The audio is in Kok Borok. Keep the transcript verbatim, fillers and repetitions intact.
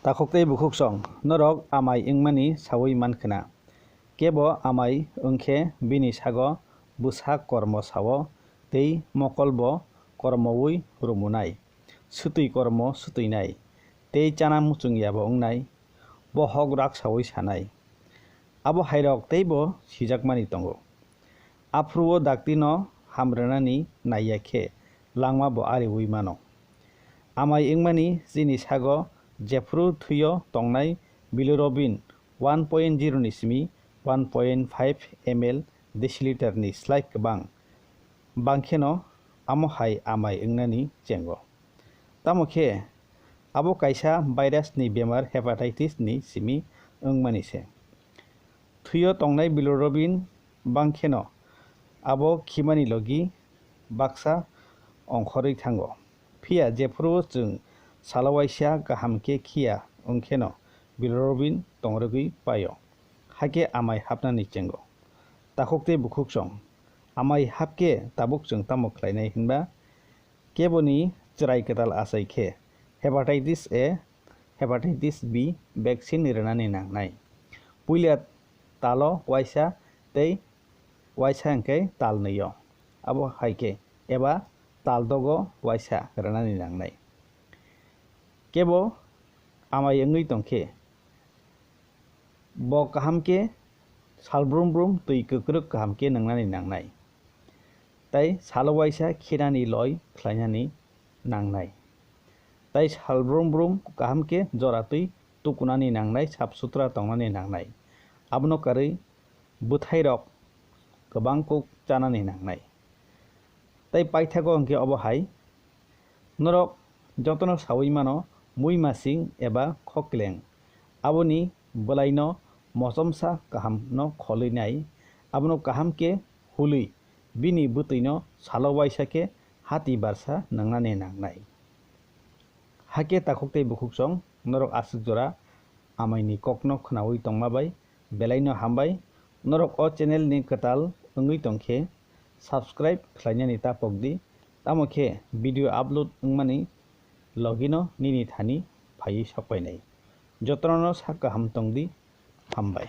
Takhuk tei bukhuksong, norok amai wngmani saui mankhna. Kebo amai wngkhe bini sago bwsak kormo sao, tei mokolbo kormoui rumunai, swtwi kormo swtwinai, tei chana muchungyabo wngnai, bohok rak saui sanai. Abo hairok teibo sijakmani tongo. Aphuru o dakti no ham rwnani naiya khe langma bo ariui mano. Amai wngmani chini sago jephuru thwio tongnai bilirubin one point zero ni simi one point five M L deciliter ni slai kwbang, bangkheno amo hai amai wngnani chengo. Tamo khe abo kaisa virus ni bemar hepatitis ni simi wngmani se. Thwio tongnai bilirubin bangkheno abo khimani logi baksa ongkhorwi thango. Phiya jephuru chwng salo waisa kaham khe khiya wngkheno bilirubin tongrogwi paio, hakhe amai hapnani chengo. Takhuk tei bukhuksong, amai hapkhe tabuk chwng tamo khlainai hinba, keboni chwrai kwtal achai khe hepatitis A, hepatitis B vaccine rwnani nangnai. Puila talo waisa tei waisa hwnkhe tal nwi o, abo hai khe eba tal dogo waisa rwnani nangnai. Kebo amai wngwi tongkhe bo kaham khe salbrum brum twi kwkrwk kaham khe nwngnani nangnai. Tei salo waisa khinani loi khlainani nangnai. Tei salbrum brum kaham khe jora twi tukunani nangnai, sap sutra tongnani nangnai. Abono karwi bwthairok kwbang kuk chanani nangnai. Tei paithago hwnkhe obo hai, norok jotono saui mano mui masing eba khokleng. Aboni bwlaino mochomsa kahamno kholwi nai, abono kaham khe hului bini bwtwino salo waisa khe hati barsa nwngnani nangnai. Hakhe takhuk tei bukhuksong, norok aswk jora amaini kokno khwnaui tongma bai belaino hambai. Norok o channel ni kwtal wngwi tongkhe subscribe khlainani ta pokdi, tamo khe video upload wngmani logino nini thani phaiwi sokpainai. Jotono sak kaham tongdi, hambai.